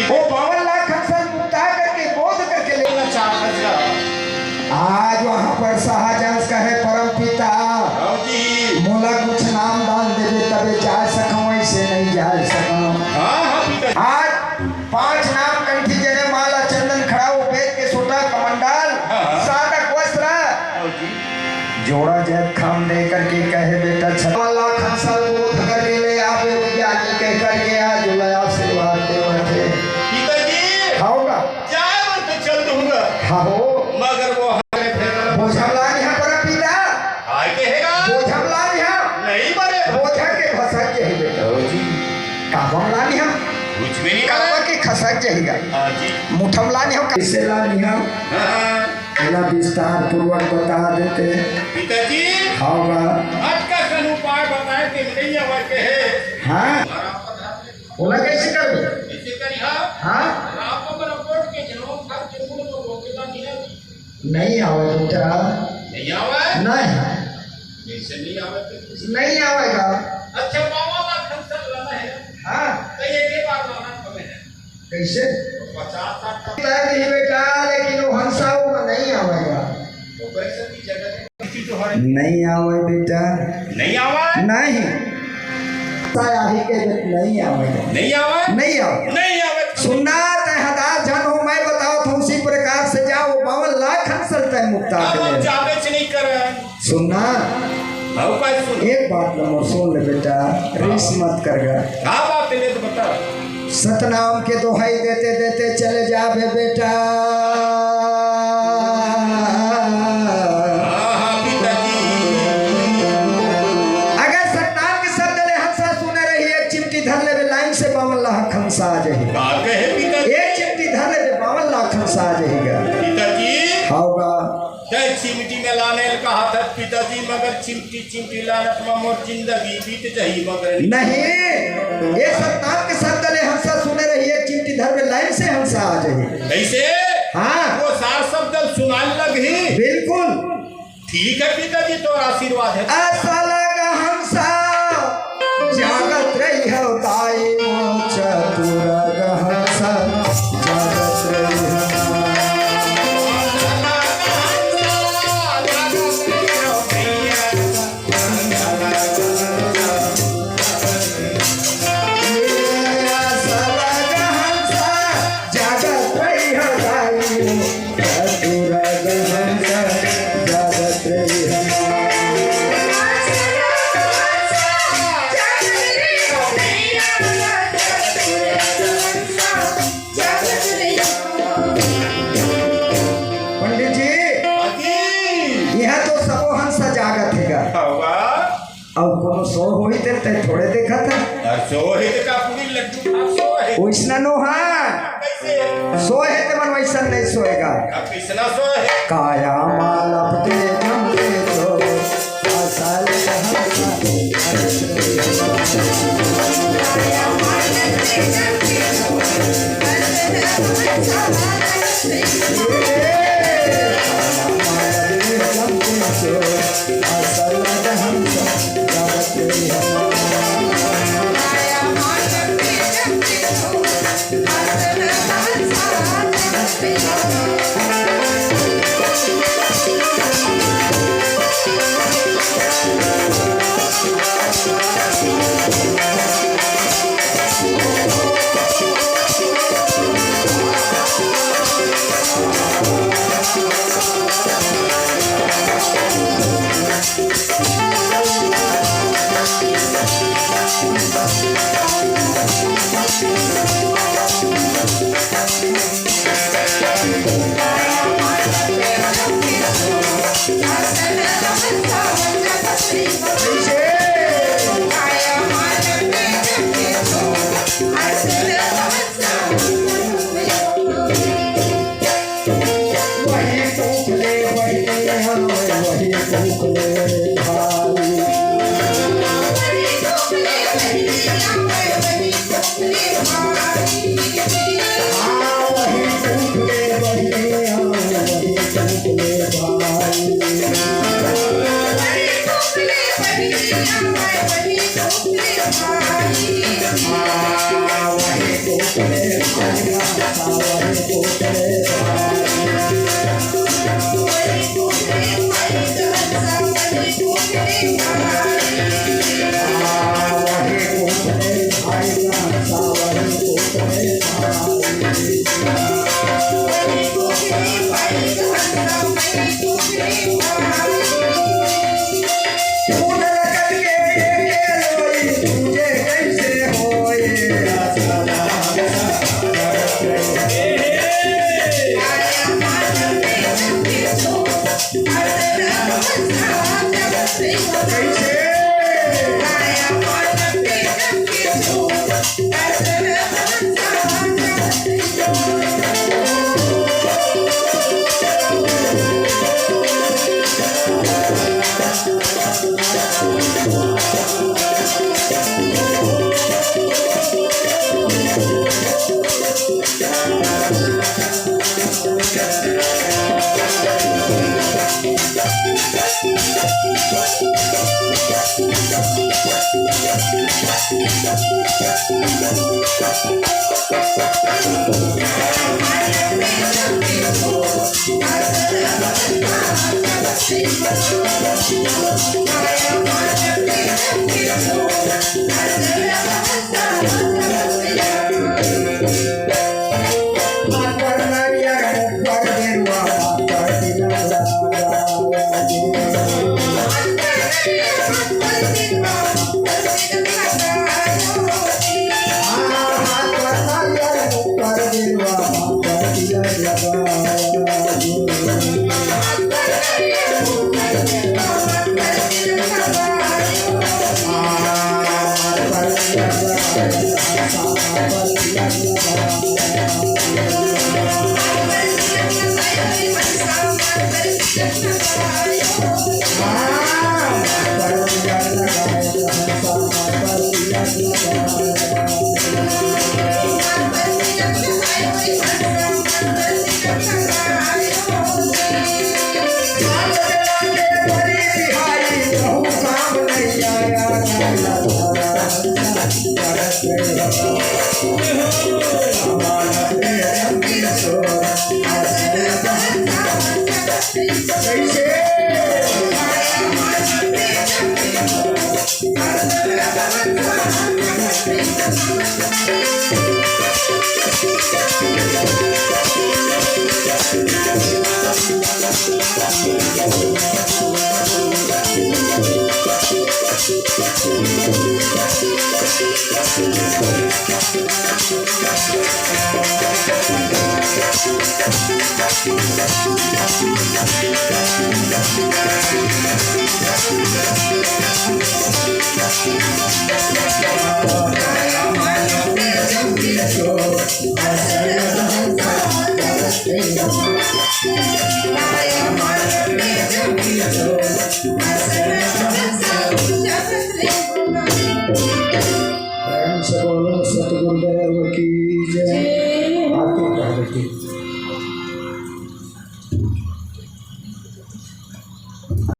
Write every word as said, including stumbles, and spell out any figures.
वो बावन लाख हंसा ल मुक्ता करके, बोध करके ले। आज वहां पर शाहजहां कहे, "परम पिता, हाँ जी। मोला कुछ नाम दान देबे, तबे जा सकंव, ऐसे नहीं जा सकंव।" हाँ, हाँ, पिता। आज पांच नाम कंठी, जने माला, चंदन, खड़ा, वो बेद के सोटा, कमंडल, हाँ, हाँ। साधक वस्त्र, हाँ जी। जोड़ा जैतखाम दे करके कहे, "बेटा, छठवां लाख हंसा ल बोध करके ले आबे, विज्ञानी कह करके आज ओला आशीर्वाद देवत हे।" पिताजी, हाँ गा। जाए बर तो चल दूंगा। हाँ हो। मगर वो हमारे फेर बोझा म लानिहा परम पिता। काय कहेगा? बोझा म लानिहा। नहीं बरे। बोझा के भसक जाही बेटा। हाँ जी। काबा म लानिहा। कुछ भी नहीं काबा बरे। के खसक जाही गा। हाँ जी। मुठा म लानिहा। कैसे लानिहा? हाँ। एला विस्तार पूर्वक बता देते। पिताजी, हाँ बा। आज का सन उपाय बताए के नहीं आवे के हे। हाँ। ओला कैसे करबे? कैसे करिहा? हाँ। राम पर बोल के जनम घर के मूल को रोकेला नहीं है। नहीं आवे बेटा। नहीं आवे? नहीं। कैसे नहीं आवे तो? नहीं आवेगा। अच्छा, बाबा ला खंसल लाना है। हाँ। तो ये के बार लाना हमें है। कैसे? पचास साठ का तय नहीं बेटा, लेकिन वो हंसा वो नहीं आवेगा। तो कैसे की जगह है? किसी तो हर नहीं आवे बेटा। नहीं आवे? नहीं। साया ही के बेट नहीं आवेगा। नहीं आवे? नहीं आवे। नहीं आवे। सुनना, तय हजार जन हो, मैं बतावत हूँ, उसी प्रकार से जाओ, बावन लाख हंसल तय मुक्ता अब हम करे। जाबे च नहीं करे। सुनना। हाँ, बात सुन। एक बात ल मोर सुन ले बेटा, हाँ। रीस मत कर गा। का बात है, ले तो बता। सतनाम के दोहाई देते देते चले जाबे बेटा। हाँ, हाँ, पिताजी। अगर सतनाम के शब्द ले हंसा सुने रही, एक चिमटी धर लेबे, लाइन से बावन लाख हंसा आ जाही। का कहे पिताजी? एक चिमटी धर लेबे, बावन लाख हंसा आ जाही गा। पिताजी। हाँ गा। तय चिमटी में लाने ल कहा था पिताजी, मगर चिमटी, चिमटी लानत में मोर जिंदगी बीत जाही, मगर नहीं। नहीं, ये सतनाम के शब्द ले हंसा सुने रही, एक चिमटी धर में लाइन से हंसा आ जाही। कैसे? हाँ। वो सार शब्द ल सुनान लगही। बिल्कुल। ठीक है पिताजी, तो आशीर्वाद है। ऐसा लगा हंसा जागत रही हो ताई, वो चतुर हंसा जागत रही हो। जागत रही हो ताई, चतुर हंसा जागत रही हो। पंडित जी, हाँ जी। यहाँ तो सबो हंसा जागत हे गा। हाँ, वाह। अउ कोनो सो होही ते, ते थोड़े देखत हे। अरे सो हे ते का पूरी लड्डू खा सो हे। ओइसना नो हा। कैसे? सो हे ते मन वैसन नहीं सोएगा। अब किसना सो हे? काया मालप ते जम के तो असल हंसा। वही टूक ले बहिनी आवे, वही टूक ले भाई। हाँ, वही टूक ले बहिनी आवे, वही टूक ले भाई। हाँ, वही टूक प्रेम से बोलो सतगुरुदेव की।